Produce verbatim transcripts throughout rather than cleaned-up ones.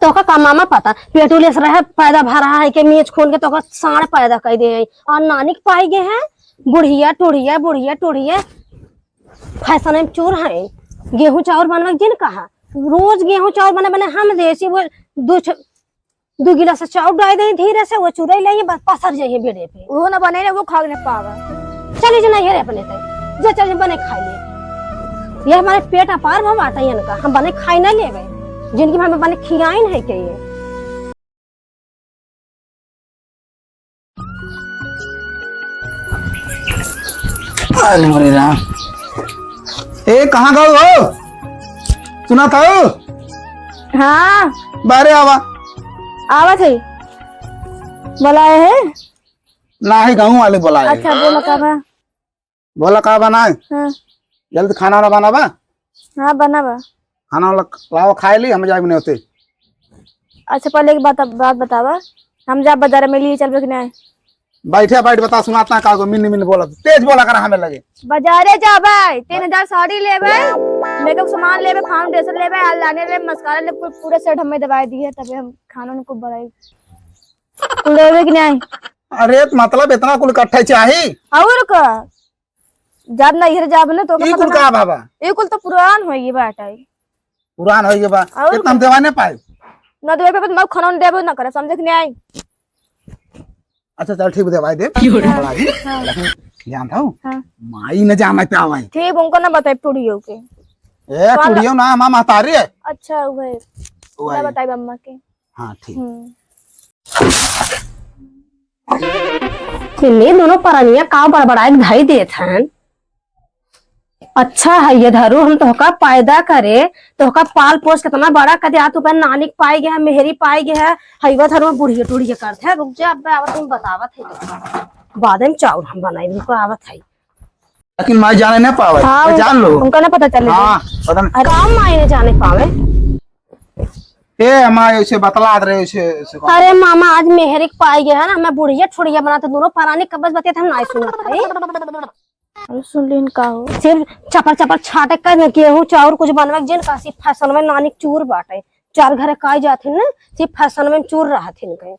तोका का मामा पता, पेटू लेस रहे, पैदा भा रहा है के मीच खून के तोका साँड़ पैदा कर दे है। और नानी के पाई गए हैं, बुढ़िया टुढ़िया, बुढ़िया टुढ़िया, फैशन में चूर है। गेहूं चाउर बनवे के जिन कहा, रोज गेहूं चाउर बने बने हम देसी वो दो छ-, दो गिलास चाउर डाल दे धीरे से, वो चूरे ले बस पसर जाइए बेड़े पे। वो ना बने ना, वो खा के ना पावे। चली जो नहीं है रे अपने ते, जो चल बने खा ले। ये हमारे पेट अपार भा बाटा इनका, हम बने खाई ना लेवे, जिनकी हम बने खियाइन है के ये। अरे मोरे राम। ए, कहाँ गऊ हो? सुना था? हाँ। बाहरे आवा। आवत है। बोलाए है? नाही, गाँव वाले बोलाए। अच्छा, बोला का बा? बोला का बनाए? हाँ। जल्दी खाना वाना बनावा। हाँ, बनावा। खाना वाला लावा, खाए ली, हम जाए बने होते। अच्छा, पहले एक बात, बात बतावा, हम जा बाजार में लिए चलबे कि नहीं? बैठे बैठ बता, सुनाता का को मिन मिन बोला, तेज बोला कर हमें लगे। बाजारे जाबे, तीन हजार साड़ी लेबे, मेकअप सामान लेबे, फाउंडेशन लेबे, eyeliner लेबे, मस्कारा लेबे, पूरे सेट हमें दवाई दी है, तबे हम खाना उनको बनाई। लेबे कि नहीं? अरे, तो मतलब इतना कुल इकट्ठे चाही? और का? जब नैहर जाब न तो ई कुल का भावा? ई कुल तो पुरान होई बाटे। पुरान होई बा। और इतना हम देवा नहीं पाए। ना देवे पे तो मैं खाना देबे ना करे, समझे कि नहीं आई? अच्छा चल ठीक, देवाई दे। की हो रहा? बड़ा ही। हाँ। लेकिन ध्यान था। हाँ। माई न जाना क्या भाई? ठीक, उनको ना बताए टुड़ियों के। ए, टुड़ियों ना, माँ महतारी है। अच्छा, वही। ना बताए अम्मा के। हाँ, ठीक। हम्म। इन्हीं दोनों परनिया का बड़बड़ाए के धई देत हन। अच्छा है ये धरू, हम तोहका पैदा करे, तोहका पाल पोस कितना बड़ा कर दिया, तू नानी के पाई गया, मेहरी पाई गया है, हईवा धरू में बुढ़िया टुढ़िया करत है। रुक जा, अब आवत हम बतावत है, बाद में चाउर हम बनाई, रुको आवत है। लेकिन माई जाने ना पावे, हाँ, मैं जान लो। उनका ना पता चले। हाँ, पता नहीं। अरे, काम माई ने जाने पावे। ए, माई ऐसे बतलात रहे, ऐसे, ऐसे कौन? अरे मामा, आज मेहरी के पाई गया है ना, मैं बुढ़िया ठुड़िया बना तो दोनों परानी कब्बस बतिया था, हम नाई सुनत है। अरे सुन लीन का हो? सिर्फ चपर चपर छाटे का न गेहूं चाउर कुछ बनवे के जिन का, सिर्फ फैशन में नानी के चूर बाटे। चार घरे काई जाथिन ना, सिर्फ फैशन में चूर रहथिन कहीं।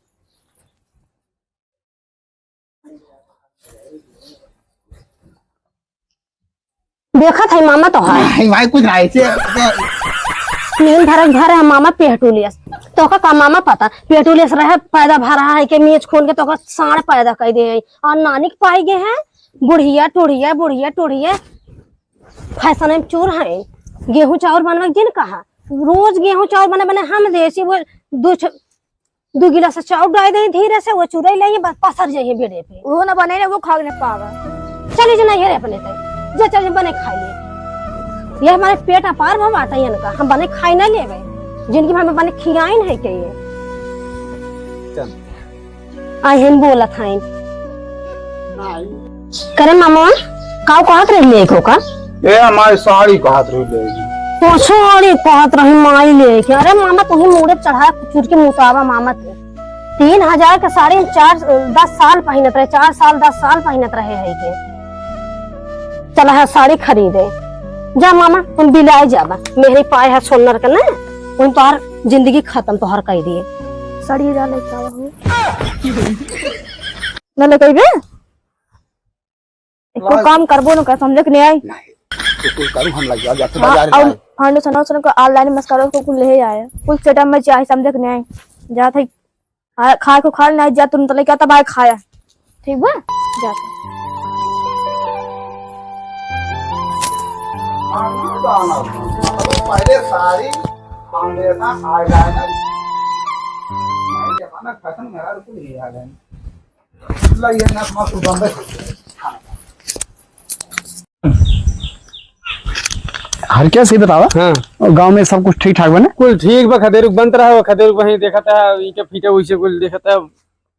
देखत है मामा तोहार। नहीं भाई, कुछ नहीं, ऐसे, ऐसे। नींद भरक भर है मामा पेटुलियस। तोका का मामा पता, पेटुलियस रहे, पैदा भा रहा है के मीच खून के तोका साँड़ पैदा कर दे है। और नानी के पाई गए हैं, बुढ़िया टुढ़िया, बुढ़िया टुढ़िया, फैशन में चूर है। गेहूं चाउर बनवे के जिन कहा, रोज गेहूं चाउर बने बने हम देसी वो दो छ-, दो गिलास चाउर डाल दे धीरे से, वो चूरे ले बस पसर जाइए बेड़े पे। वो ना बने ना, वो खा के ना पावा। चली जो नहीं है रे अपने ते, जो चल बने खा ले। ये हमारे पेट अपार भा बाटा इनका, हम बने खाई ना लेवे, जिनकी हम बने खियाइन है के ये। चल। आहिन बोलत हईन। करे मामा, काऊ कहत रही लेके का? ए, हमारी साड़ी कहत रही लेके। तो साड़ी कहत रही माई लेके। अरे मामा, तुही मूड़े चढ़ा चुर के मुतावा मामा के। तीन हजार के साड़ी चार, दस साल पहिनत रहे, चार साल, दस साल पहिनत रहे है के। चला है साड़ी खरीदे। जा मामा, हम बिलाए जाबा। मेहरी पाए है सोनर के ना, उन तोहार जिंदगी खत्म तोहार कर दिए। साड़ी जा लेके आवा हो। ना लेके अइबे? एको काम करबो न कर, समझे कि नहीं आई? नहीं, तो कोई करू हम लग जाओ, जाके हाँ, बाजार और जाए। फाउंडेशन, फाउंडेशन को ऑनलाइन मस्कारा को कुल ले आए, कुल सेटअप में चाहे, समझे कि नहीं आई? जा थे, खा, खा को खा नहीं जा, तुम तो लेके आता बाहर खाया, ठीक बा? जा। पहले साड़ी, फाउंडेशन, eyeliner, जमाना फैशन में हर कुछ ले आ गए। हर क्या सही बतावा? हाँ। और गांव में सब कुछ ठीक ठाक बने? कुल ठीक बा, खदेरुक बनत रहा, खदेरुक वहीं देखत है, ईंटे फीटे वैसे कुल देखत है,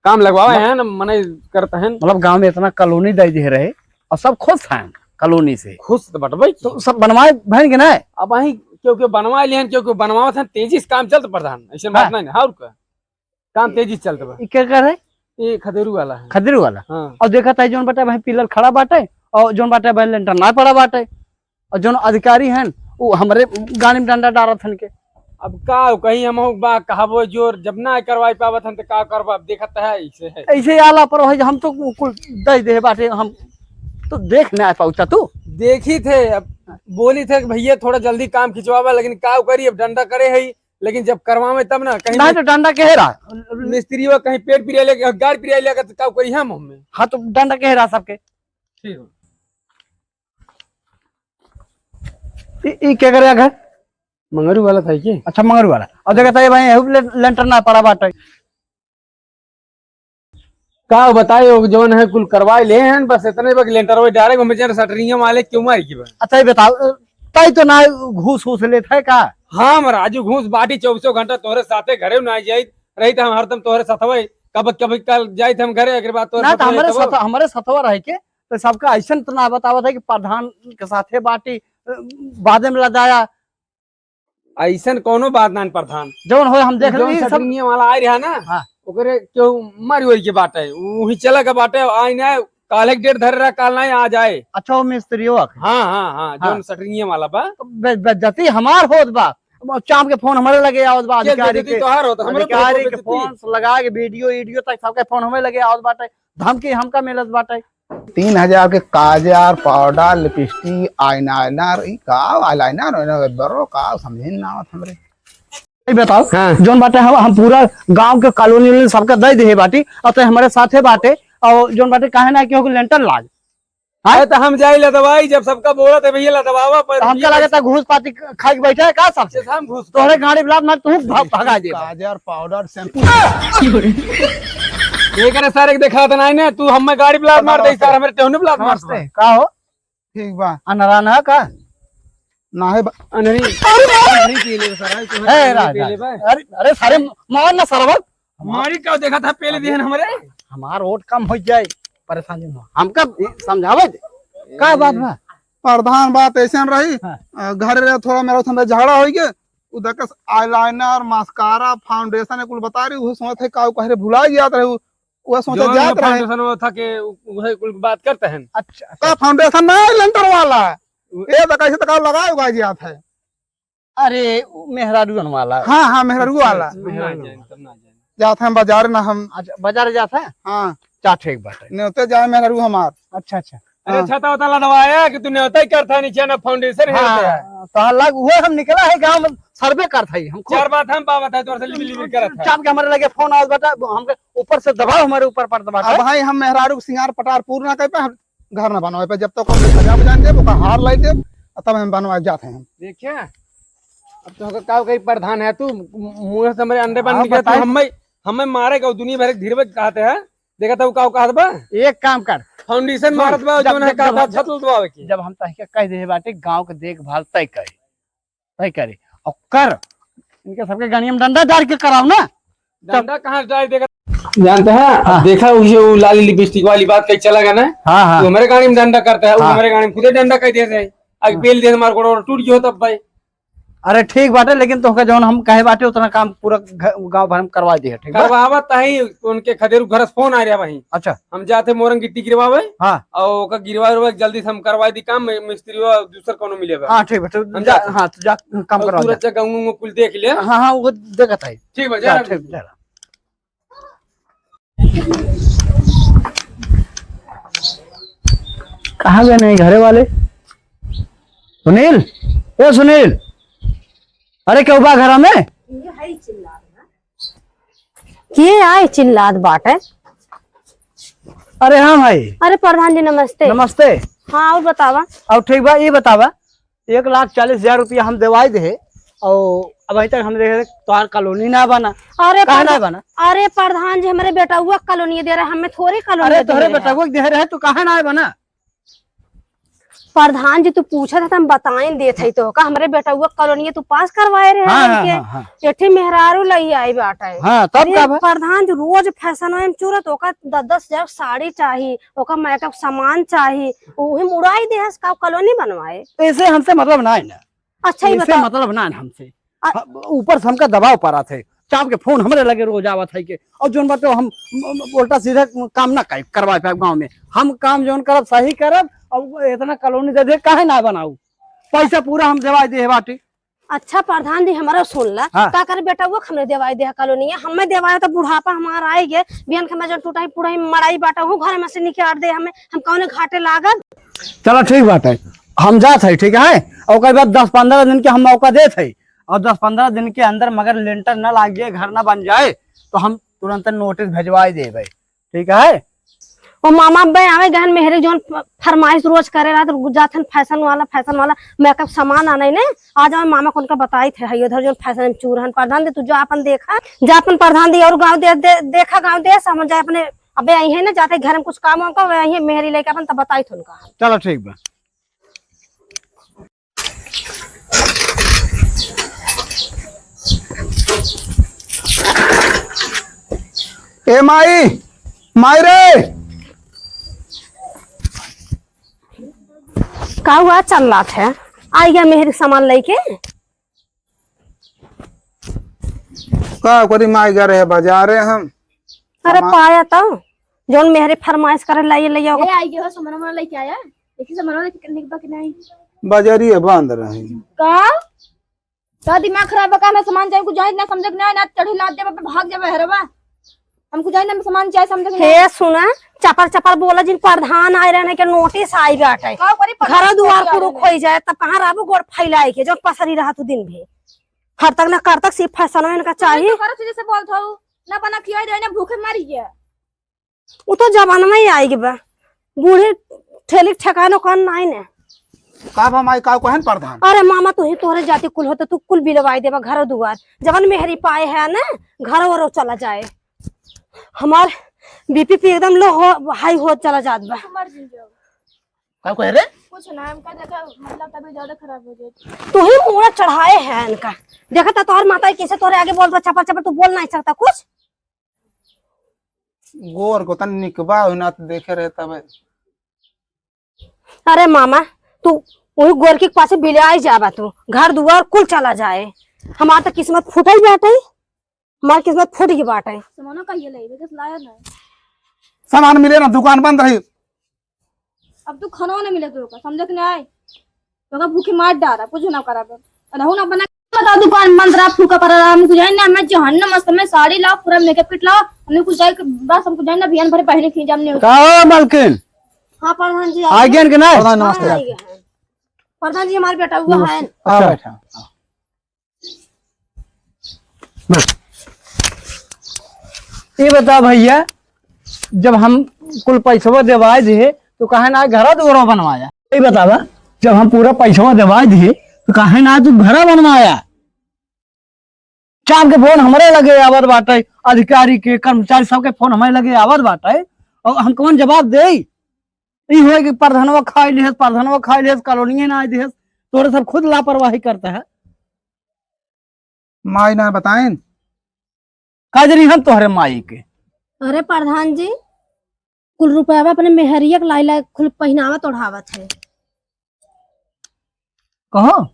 काम लगवावे हैं ना, मने करत हैं। मतलब गांव में इतना कॉलोनी दे दिए रहे और सब खुश हैं कॉलोनी से। खुश तो बटबे। तो सब बनवाए भैन के ना? अब वहीं क्यों क्यों बनवाए लिहन, क्यों क्यों बनवावत हैं, तेजी से काम चलत प्रधान, ऐसे बात हाँ। नहीं ना, और का? काम तेजी से चलत बा। ई के कर है? ये खदेरू वाला है। खदेरू वाला? हाँ। और देखत है जोन बाटे भाई पिलर खड़ा बाटे और जोन बाटे भाई लेंटर ना पड़ा बाटे और जोन अधिकारी हैं वो हमरे गाड़ी में डंडा डारत हन के। अब का कही हम, बा कहबो जोर, जब ना करवाई पावत हम तो का करबा, अब देखत है ऐसे है। ऐसे आला पर है, हम तो कुल दे दे बाटे, हम तो देख ना पाउता तू। देखी थे, अब बोली थे कि भैया थोड़ा जल्दी काम खिंचवावा, लेकिन का करी, अब डंडा करे है, लेकिन जब करवावे तब ना कहीं ना तो डंडा कहे रहा। मिस्त्रियों कहीं पेट पिराई लेके, गाड़ पिराई लेके, तो का करी हम हमें। हाँ, तो डंडा कहे रहा सबके। ठीक हो। ई, ई के करे घर? मंगरू वाला था के? अच्छा, मंगरू वाला। और देखा था ये भाई, एहू ले-, लेंटर ना पड़ा बाटे। का बताए, वो जौन है कुल करवाए ले हैं, बस इतने बक लेंटर वो डायरेक्ट हमें जरा सटरिया वाले क्यों मारी की बा? अच्छा, ये बताओ, अ, ताई तो ना घूस घूस लेत है का? हाँ, हम राजू घूस बाटी चौबीसों घंटा तोहरे साथे घरे ना जाई, रही तो हम हरदम तोहरे साथ हवे, कब कभी कल जाई थे हम घरे, एक बात तोहरे ना, साथ तो हमारे रही तब। साथ, हमारे साथवा रह के, तो सबका ऐसन तो ना बतावत है कि प्रधान के साथे बाटी, अ, बादे में लदाया। ऐसन कोनो बात ना प्रधान। जौन होय हम देख जौन ली सब। सटरिया वाला आए रहा ना, हाँ। ओकरे केहू मारी होई के बाटे, वही चला के बाटे, आई ना, काल एक डेट धरे रहा, काल ना आ जाए। अच्छा, वो मिस्त्रियों का? हाँ, हाँ, हाँ, हाँ। जौन सटरिया वाला बा। तो बे-, बेइज्जती हमार होत बा। अब चाम के फोन हमारे लगे आवत बा, के अधिकारी बेइज्जती के, तोहार होत, हमरे अधिकारी के बेइज्जती। फोन से लगा के वीडियो, वीडियो तक सबके फोन हमारे लगे आवत बाटे, धमकी हमका मिलत बाटे। तीन हजार के काजर, पाउडर, लिपस्टिक, eyeliner, ई का eyeliner, eyeliner, बरो का समझे ना आवत हमरे। ई बताओ, हाँ। जौन बाटे हम, हम पूरा गांव के कॉलोनी वोलोनी सबका दे देहे बाटी, और तो हमारे साथे बाटे, और जौन बाटे काहे ना कि हो लेंटर लाग। हाँ? अरे तो हम जाई लदवाई, जब सबका बोलत है भैया लदवावा पर तो हमका ये लगे था घूस पाती खाए के बैठा है का सबसे? जैसे हम घूस तोहरे गाड़ी बिलात मार तू भा-, भगा दे। काजर, पाउडर, शैम्पू। ये करे सारे के देखा था नहीं ना, तू हमें गाड़ी बिलात मार दे, नमस्ते। सार हमारे टेहने बिलात मार नमस्ते। दे। का हो? ठीक बा। अनरान है का? ना है बा। अनरी, अनरी पी ले सारा, तू है, अनरी राज, पी ले राज। बा। अरे, अरे, सारे मार ना सरवा। मारी का देखा था पहले दिन हमारे? हमार वोट कम हो जाए, परेशानी में। हमका समझावे दे। का बात बा? प्रधान बात ऐसे रही, हाँ। अ, घर रहे थोड़ा मेरा उसमें झगड़ा हो गया, उ देखस eyeliner, mascara, foundation कुल बता रही, वो सोचत है का कह रहे भुला जात रहे, वो सोचत जो जात रहे। Foundation वो था के उ-, उहे कुल बात करते हैं। अच्छा, का अच्छा। Foundation ना है लेंटर वाला, उ- ये तो कैसे तो का लगा उगा जात है। अरे, उ मेहरारू वाला। हाँ, हाँ, मेहरारू वाला। अच्छा, अच्छा, ना जाए, तब ना जाए। जात हैं बाजार ना हम। अच्छा, बाजार जात हैं? हाँ। जा ठीक बात है। न्योते जाए मेहरारू हमार। अच्छा, अच्छा। अरे, हाँ। छाता उता लदवाया कि तू न्योता ही करता, नीचे ना foundation है हाँ, होता है। तो लग हुए हम निकला है गाँव में सर्वे करता ही हमको। चार बात हम बाबा था तोर से लिबी लिबी करत है। चाप के हमारे लगे फोन आवत बाटे, हमके ऊपर से दबाव हमारे ऊपर पड़त बाटे। अब भाई हम मेहरारू के सिंगार पटार पूर्ण ना कर पाए, हम घर ना बनवाए पे, जब तक ओकर सजा बजान देब, ओकर हार लाई देब, आ तब हम बनवाए जात हैं हम। देखिए, अब तो का कही प्रधान है तू, मुंह से हमरे अंडे बन हाँ, निकले, तू बताए। हमें, हमें मारे का दुनिया भर के धीरज कहते हैं। देखा था वो का कहत बा? एक काम कर। Foundation जब, मारत बा, जब, जौन है जब, का जब, था छत लदवावे के। जब हम तहिके कह दे बाटे, गांव के देखभाल तय करे। तय करे। और कर। इनके सबके गाड़िया में डंडा डाल के कराओ ना। डंडा कहाँ डाल देगा? जानते हैं, अब हाँ। देखा उसे वो लाली लिपस्टिक वाली बात कही चला गया ना? हाँ, हाँ। वो हमारे गाड़ी में डंडा करता है, वो हाँ। हमारे गाड़ी में खुदे डंडा कह देते हैं। अब हाँ। पेल दे हमारे गोड़ टूट गयो तब भाई। अरे ठीक बाटे, लेकिन तोहका जौन हम कहे बाटे उतना काम पूरा घ-, गाँव भर में करवा दिया, ठीक बा? करवावत है, उनके खदेरू घर से फोन आ रहा भाई। अच्छा। हम जाते मोरंग गिट्टी गिरवावे। हाँ। और ओका गिरवा उरवा के जल्दी से हम करवा दी काम, मि-, मिस्त्री वा दूसर कोनो मिले बा। हाँ, ठीक बा, तो हम जा, जाते। हाँ, तो जा, काम और करवा तू जा। रचा गंगू उंगू कुल देख ले। हाँ, हाँ, वो देखत है। ठीक बा, जा जा। ठीक, जा। कहाँ गए नहीं घरे वाले? सुनील, ए सुनील, अरे केहू बा घरा में? के आए चिल्लात बाटे? अरे हाँ भाई। अरे प्रधान जी नमस्ते। नमस्ते। हाँ और बतावा। और ठीक बा, ये बतावा, एक लाख चालीस हजार रुपया हम देवाई दे, और अबहीं तक हम देखे तोहार कॉलोनी ना बना। अरे काहे प्रधा-, ना बना? अरे प्रधान जी, हमरे बेटउआ कॉलोनी दे रहे, हमें थोड़ी कॉलोनी अरे दे तोहरे रहे। बेटउआ के दे रहे, तू काहे ना बना? प्रधान जी, तू पूछत है तो हम बताइन देत है तोहका, हमरे बेटउआ कॉलोनी तू पास करवाए रहे हाँ, हमके। हाँ, हाँ, हाँ। एठे मेहरारू लई आई बाटे। हाँ, तब अरे का बा? प्रधान जी रोज फैशन में चुरत, ओका दस दस हजार साड़ी चाही, ओका मेकअप सामान चाही, उहे मुड़ाई देहस का कॉलोनी बनवाए। ऐसे हमसे मतलब ना है ना। अच्छा, ये ऐसे बताओ। मतलब ना है हमसे। अ- ह-, ऊपर से हमका दबाव पड़ा थे, चाप के फोन हमरे लगे रोज आवत है के, और जोन बाटे हम म-, म-, उल्टा सीधा काम ना कर, करवा पाए गाँव में। हम काम जोन करब सही करब, और इतना कॉलोनी दे दे काहे ना बनाऊ, पैसा पूरा हम देवा दे बाटी। अच्छा प्रधान जी, हमरो सुन ला। हाँ। का करे बेटा, वो हमरे देवाई देह कॉलोनिया, हमें देवाई तो बुढ़ापा हमार आइ गे, बिहान के मैं जौन टूटा ही पूरा ही मड़ाई बाटा हूँ, घर में से निकाल दे हमें, हम कौने घाटे लागब? चला ठीक बात है, हम जात है, ठीक है, और ओकर बाद दस पन्द्रह दिन के हम मौका देत है, और दस पन्द्रह दिन के अंदर मगर लेंटर न लाग जाए, घर न बन जाए, तो हम तुरंत नोटिस भेजवाई देबे। ठीक है। ओ मामा, अब्बे आवे गहन मेहरी जौन फ-, फरमाइश रोज करे रहा, तो जाथन फैशन वाला, फैशन वाला मेकअप सामान आने ने, आ जावे मामा, कौन का बताई थे, हई उधर जौन फैशन में चूर हन। प्रधान जी, तू जा अपन देखा, जा अपन प्रधान जी और गाँव दे, दे, देखा गाँव दे, समझ जाए अपने। अबे आई है ना, जाते घर में कुछ काम होगा, वह आई है मेहरी लेके अपन, तब बताई थे उनका। चलो ठीक बा। ए माई, माई रे। का हुआ चल रहा है? आई गया मेहरी सामान लेके। का करी माई, गए रहे बाजारे हम। अरे सामान पाया तो, जौन मेहरी फरमाइश करे लाइए ले आओ। ए, आई गयो, सामान वामान लेके आया। देखी सामान वाला कितने बा कि नहीं। बाजारी है, बंद रही। का? का दिमाग खराब बा का? ना सामान जाए, कुछ जाए ना, समझे कि नहीं, ना चढ़ी लाद देबे, भाग जाबे हरवा। हमको जाए ना, सामान जाए, समझे कि नहीं। हे सुना, चपर चपर बोला, जिन प्रधान आए रहने के नोटिस आई बाटे। का करी प्रधान घर दुआर नोटिस आई कुरुक रहने? होई जाए, तब कहाँ रहबो गोड़ फैलाए के, जो पसरी रहा तू दिन भर। हर तक ना कर तक सिर्फ फैशन में इनका चाहिए। तो करत जैसे बोलत हो, ना बना खियाई दे, ना भूखे मरी गया। उ तो जमाना में ही आएगी बा, बूढ़े ठेली ठेकानो कौन नाई ने। का बा माई, का कहन प्रधान? अरे मामा, तू ही तोहरे जाति कुल हो तो तू कुल बिलवाई देबा घर दुआर, जवन मेहरी पाए है ना, घर ओरो चला जाए। हमार बीपी पी एकदम लो हो, हाई हो चला जात बा। मर जिन जाओ। का कहे रे? कुछ ना, हमका देखा, मतलब तबीयत ज्यादा खराब हो गई। तू ही मुड़ा चढ़ाए है इनका। देखा था तोहर माता कैसे तोहरे आगे बोलता, चपर चपर तू बोल नहीं सकता कुछ। गोर को तन निकबा हो ना तो देखे रहे तबे। अरे मामा, तू वही गोरकी के पासे बिलाए जाबा तू, घर दुआर कुल चला जाए। हमार तो किस्मत फूटल बाटे, हमार किस्मत फूट गई बाटे। सामानो कहिए ले, बस लाया ना। सामान मिले ना, दुकान बंद रही। अब तू खाना ना मिले तो का, समझे कि नहीं? तो का भूखे मार डारा, कुछ ना करा बे। रहू ना बना। बता दुकान बंद रहा, फूका पड़ा रहा, हमको जाए ना, मैं जहन्नम मस्त में साड़ी लाओ, पूरा मेकअप किट लाओ, हमने कुछ जाए के बस हमको जाए ना, बिहान भरे पहले खींच हमने। का हो मालकिन? हाँ प्रधान जी, आ गए कि नहीं? प्रधान हाँ, नमस्ते। आ गए हैं। प्रधान जी हमारे बेटा हुआ है। नमस्ते। अच्छा। बैठा। ये बता भैया, जब हम कुल पैसवा देवाए दिए तो काहे ना घरा दुआरा बनवाया? ये बतावा, जब हम पूरा पैसवा देवाए दिए तो काहे ना तू घरा बनवाया? चार के फोन हमरे लगे आवत बाटे, अधिकारी के, कर्मचारी सबके फोन हमरे लगे आवत बाटे, और हम कौन जवाब दे? ई होए कि प्रधानवा खाई लिहस, प्रधानवा खाई लिहस, कॉलोनिये ना आई दिहस, तोरे सब खुद लापरवाही करता है। माई ना बताइन? का जरी हम तोहरे माई के? अरे प्रधान जी, कुल रुपया अपने मेहरिया के लाई लाई कुल पहिनावत ओढ़ावत है। कहो।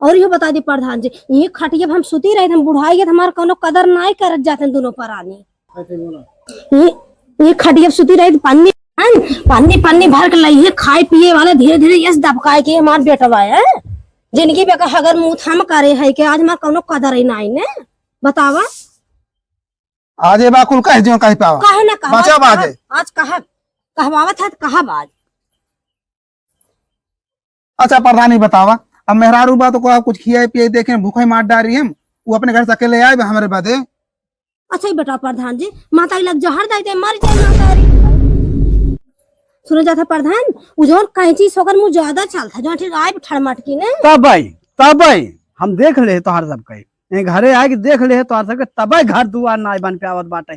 और यो बता दी प्रधान जी, ये खटिया पे हम सुती रहे, हम बुढ़ाई गए, हमार कोनो कदर नाई करत जाते दोनों परानी। ये, ये खटिया पे सुती रहे, पन्नी, पन्नी, पन्नी भर के लइहे खाए पिए वाला, धीरे धीरे यस दबकाए के हमार बेटवा है। जिंदगी में का हगर मुंह हम करे है कि आज हमार कोनो कदर ही नाई ने, बतावा। आज ये बा कुल कह दियो, कह पावा। काहे ना कहा? बचाओ आज बाजे। कहा, आज कहा, कहवावत है तो कहा बाज। अच्छा प्रधानी बतावा, अब मेहरारू बा तो को कुछ खियाए पिए देखे, भूखे मार डारी हम, वो अपने घर से अकेले आए बा हमरे बदे। अच्छा ही बेटा प्रधान जी, माता लग जहर दे दे, मर जाए माता रे। सुनो जाता प्रधान, उ जौन कैंची सोकर मुँह ज्यादा चलता, जौन ठीक आए ठड़मटकी ने। तब आई, तब आई, हम देख ले तोहार सब कई। ए घरे आए के देख ले तोहार सबके, तबे घर दुआर ना बन पे आवत बाटे।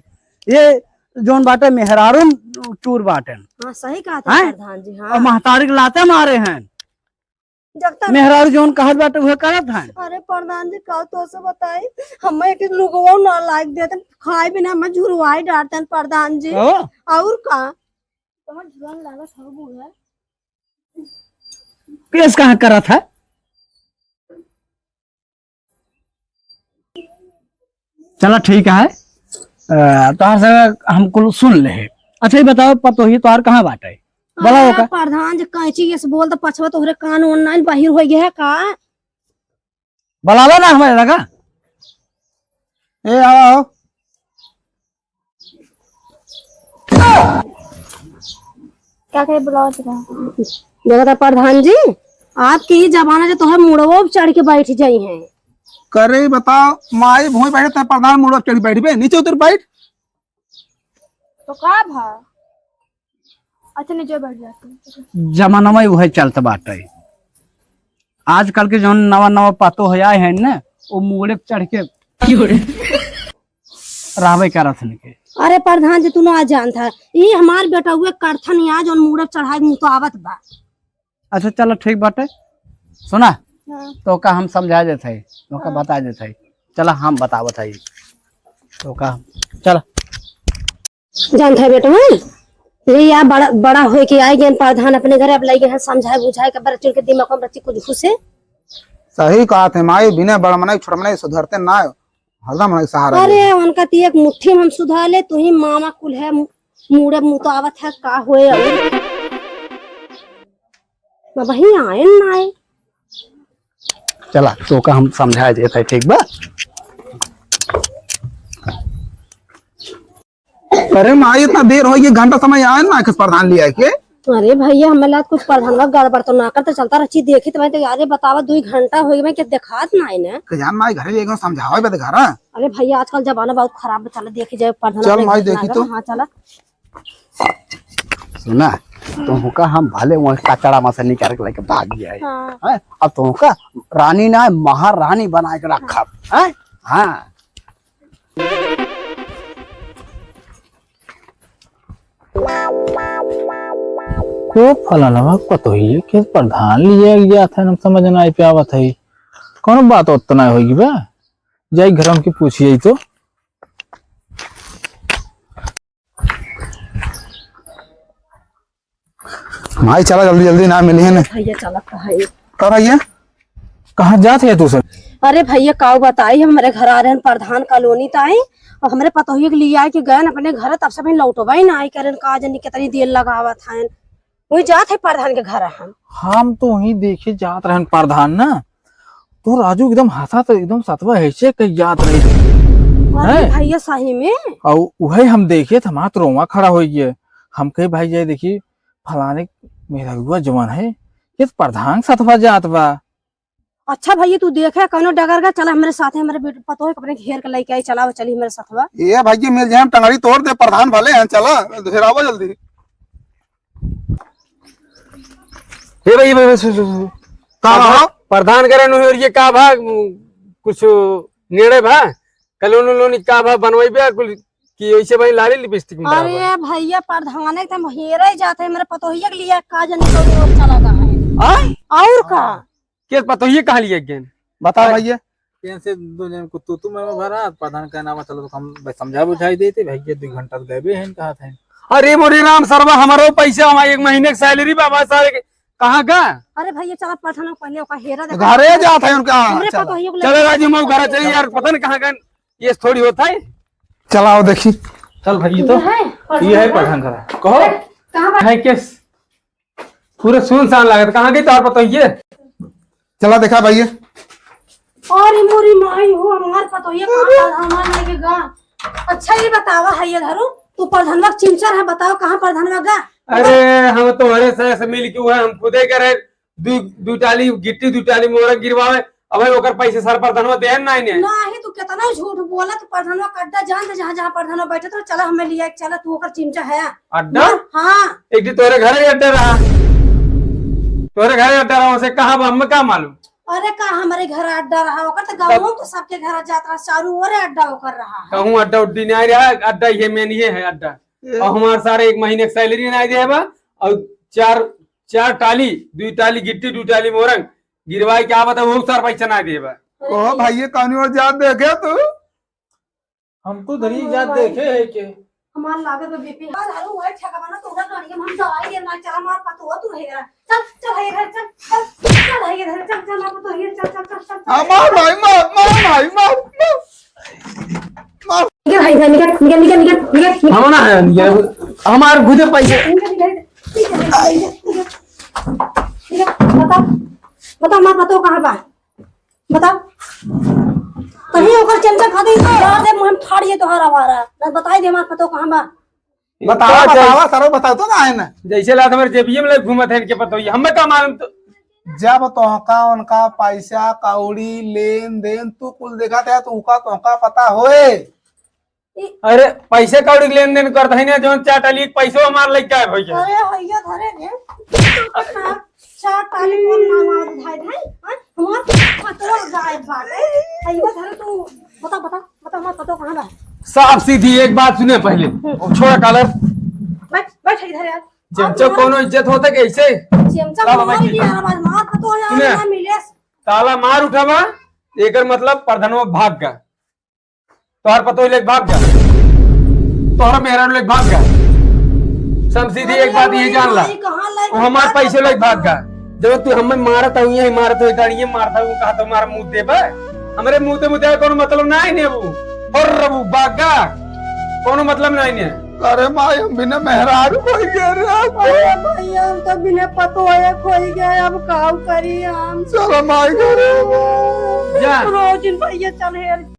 ये जौन बाटे मेहरारू चूर बाटे। हाँ, सही कहा था हैं? प्रधान जी, हाँ। और महतारी के लाते मारे हैं। जगता मेहरारू जौन कहत बाटे उहे करत हैं। अरे प्रधान जी, का तो से बताई, हम एक लुगवा ना लायक देते, खाए बिना हम झुरवाई डालते हैं प्रधान जी। कहो? और का? कमर झुरवान लागत हो बूढ़ा। केस कहाँ करत है? चला ठीक है, अ, तोहार से हम कुल सुन ले। अच्छा, ये बताओ, पतोही तोहार कहाँ बाटे? बोला अरे ओका। प्रधान जी, कैंची ये से बोल तो पछवा तोहरे कान ओन नाइन बाहिर हो गया है का? बुलावा ना हमारे लगा। ए, आओ, आओ। का कहे बुलावा तेरा? देखा था प्रधान जी, आपके ई जमाना जो तोहर मुड़वो पे चढ़ के बैठ जाई हैं। करे बताओ, माई भोई बैठे त प्रधान मुड़वा पे चढ़ के बैठबे, नीचे उतर बैठ। तो का भा? अच्छा, नीचे बैठ जाते हैं। जमाना में उहे चलत बाटे। आजकल के जौन नवा नवा पतोह आए हैं न, वो मुड़े पे चढ़ के रहबे करत हन के। अरे प्रधान जी, तू ना जानत है, ई हमार बेटउए करथन या जौन मुड़े पे चढ़ाई मुतआवत बा। अच्छा चलो ठीक बाटे, सुना। हाँ। तोका हम समझा देत हई, तोका हाँ। बता देत हई। चला हम बतावत हई तोका, चला। जानत है बेटवा, ये या बड़ा, बड़ा होए के आए गए प्रधान अपने घरे, अब लइ गए हैं समझाए बुझाए के बच्चन के दिमाग में बच्ची कुछ घुसे। सही कहत है माई, बिना बड़ मनई छोट मनई सुधरते ना हो, हरदम मनई सहारा अरे दे। उनका ती एक मुट्ठी में हम सुधार ले, तू ही मामा कुल है, मु-, मुड़े मुतआवत है, का होए अउर? अब वही आए ना आए। चला, तोका हम समझाए देत है, ठीक बा? अरे माई, इतना देर हो गई, घंटा समय आए ना, किस प्रधान लिया के? अरे भैया, हमें लात कुछ प्रधानवा गड़बड़ तो ना करते, चलता रची देखी तो मैं तो, अरे बतावा, दो घंटा हो गए, मैं क्या देखात ना है ना। के जान माई, घरे लेके समझावे बदे घर। अरे भैया, आजकल जमाना बहुत खराब चला, देखी जाए प्रधान चल अपने माई, घर देखी ना तो। हाँ, चला। सुना, तुमका हम भले वहाँ कचड़ा में से निकाल के लेके भाग गए। हाँ। हैं? अब तुमका रानी ना, महारानी बना के रखब। हैं? हाँ। को फलानवा पतोहिए के प्रधान लिए गया था, हम समझ ना पावत है। कौन बात उतना होगी बा? जाई घर में की पूछिए तो। माई चला जल्दी जल्दी, ना मिली है ना। भैया चला तो है। का भैया? कहाँ जात है तू सब? अरे भैया, काऊ बताई, हमरे घर आ रहे हैं प्रधान कॉलोनी ताई, और हमरे पतोहिए के लिए आए के गए अपने घर, तब से भाई लौटबा ही ना आई, करें का जानी कितनी देर लगावत हैं। वही जात है प्रधान के घर हम। हम तो वहीं देखे जात रहन प्रधान ना, तो राजू एकदम हंसा तो एकदम सतवा ऐसे कह जात रही। अरे हैं? भैया सही में? और वही हम देखे तो हमार तो रोवा खड़ा हो गया। हम कहे भाई ये देखी फलाने मेहरुआ जवान है, ये तो प्रधान सतवा जात बा। अच्छा भैया तू देखे कौनो डगर का, चला हमरे साथे, हमरे बेट पतोह के अपने घेर के लेके आई, चला चली हमरे साथवा। ये भैया मिल जाए हम टंगड़ी तोड़ दे, प्रधान भले हैं, चला घेरावा जल्दी। हे भाई, भाई, भाई, सुन, सुन, सुन। का प्रधान, भाव? प्रधान करे नु और ये का भाग, कुछ निर्णय भा? कलोनी उलोनी का भा बनवाई बा कुल की ऐसे भाई लाली लिपस्टिक में अरे भैया, प्रधान है, हम हेरे जाते हैं, मेरे पतोहिया के लिए का जाने कौन ओर चला गया है। आय? और का? के पतोहिए कहाँ लिए गेन? बता भैया। केन से दो जन को तू, तू मैं भरा, प्रधान का नाम चलो तो हम बस समझा बुझाई देते, भैया दो घंटा तो गए हैं, कहा थे। अरे मोरे राम सरवा, हमारो पैसा, हमारे एक महीने की सैलरी बाबा सारे के, कहाँ का? अरे भैया, चला प्रधान को पहले ओका हेरा देखा। घरे जात है उनका, हमरे चला। पतोहिया को चलो लेके राजू, मैं घर चला। चलिए यार, पता नहीं कहाँ गए, ये थोड़ी होता है। चलाओ देखी। चल भाई, ये तो ये है, ये है प्रधान। प्रधान का। कहो। कहाँ बा-, है केस? पूरे सुनसान लागत, कहाँ गई तोहार पतोहिए? चला देखा भैया। अरे मोरी माई हो, हमार पतोहिया कहाँ प्रधान लेके गा? अच्छा ये बतावा है ये धरू, तू प्रधानवा के चिमचा है, बताओ कहाँ प्रधानवा गा? अरे हम तोहरे से, से मिल के हुआ, हम खुदे करे दू, दू टाली गिट्टी, दू टाली मोरंग गिरवावे, अब ओकर पैसे सर प्रधानवा देन ना इन्हें। नाही, तू कितना झूठ बोला, तू प्रधानवा का अड्डा जानते, जहाँ, जहाँ प्रधानवा बैठे तो चला हमें लिया, चला तू ओकर चिमचा है। अड्डा? हाँ। एक दिन तोरे घर ही अड्डा रहा, तोरे घर ही अड्डा रहा, उसे कहा बा, हमें का मालूम? अरे का हमारे घर अड्डा रहा, ओकर तो गाँव तब तो सबके घर जात रहा, चारू ओर अड्डा ओकर रहा है। कहूँ अड्डा उड्डी नहीं रहा, अड्डा ये मेन ये है अड्डा। ए। और हमारे सारे एक महीने की सैलरी नहीं दे बा, और चार, चार टाली, दू टाली गिट्टी, दू टाली मोरंग, गिरवाई क्या बता, वो सर पैसा ना देबा। कहो भाई, ये कौनी ओर जात देखे तू? हम तो धरी जात देखे है के। हमार लागत बा बीपी। यार, अरे वो ठेका बना, तोहरा गाड़ी में हम दवाई देना, चला मार पतोह तू है। चल, चल, है घर, चल, चल, चल, है घर, चल, चल, मार पतोह है, चल, चल, चल, चल, चल। हाँ, मार भाई, मार, मार भाई, मार, मार। मार। निकल, है घर, निकल, निकल, निकल, निकल, निकल। हम ना है, निकल। हमार खुदे पैसे। निकल, निकल, निकल, निकल, निकल। बता, बता, मार पतोह कहाँ बा? बताओ। कहीं ओकर चमचा खा दे, मार दे, मुंह में फाड़ ये तोहार आवारा। ना बताई दे हमार पतो कहाँ बा। बतावा, का बतावा, चाहिए? सारा बताओ तो ना है ना। जैसे लात हमारे जेबिये में लेके घूमत है इनके पतो, ये हमें का मालूम तो। जब तोहका उनका पैसा, कौड़ी, लेन देन तू कुल देखत है, तो उका तोहका पता होए। अरे, पैसे कौड़ी के लेन देन करत है ना, जौन चार टाली के पैसो हमार लग जाए भैया। अरे, हैया धरे रे। चार, चार टाली कौन मामा उधार है? हाँ? हमार पतोर गायब बाटे। हैया धरे तू, बता, बता, बता, हमार पतोर कहाँ बा? साफ सीधी एक बात सुने पहले। हम्म। छोड़ा कॉलर। बैठ, बैठ इधर यार। चमचा आप कौनो इज्जत होता कैसे? चमचा ताला मार मार के। यार, आवाज मार पतोर यार, सुने। ना मिले। ताला मार उठावा, एकर मतलब प्रधानवा भाग गा। तोहर पतोह लेके भाग गा, तोहर मेहरारू लेके भाग गा। समसीधी एक बात ये जान ला, वो हमार पैसे लेके भाग गा। जब तू हमें मारत हूँ, यही मारत हूँ, गाड़िए मारता हूँ, कहा तो मार मुँह देबे। हमरे मुँह ते मुँह देबे, कोनो मतलब ना है ने वो। और वो भाग गा, कोनो मतलब ना है ने। अरे माई, हम बिना मेहरारू हो गए रे। अरे भैया, हम तो बिना पतोह हो गए, अब काऊ करी हम। चलो माई, घरे। जा। रोज इन भैया चल हेर।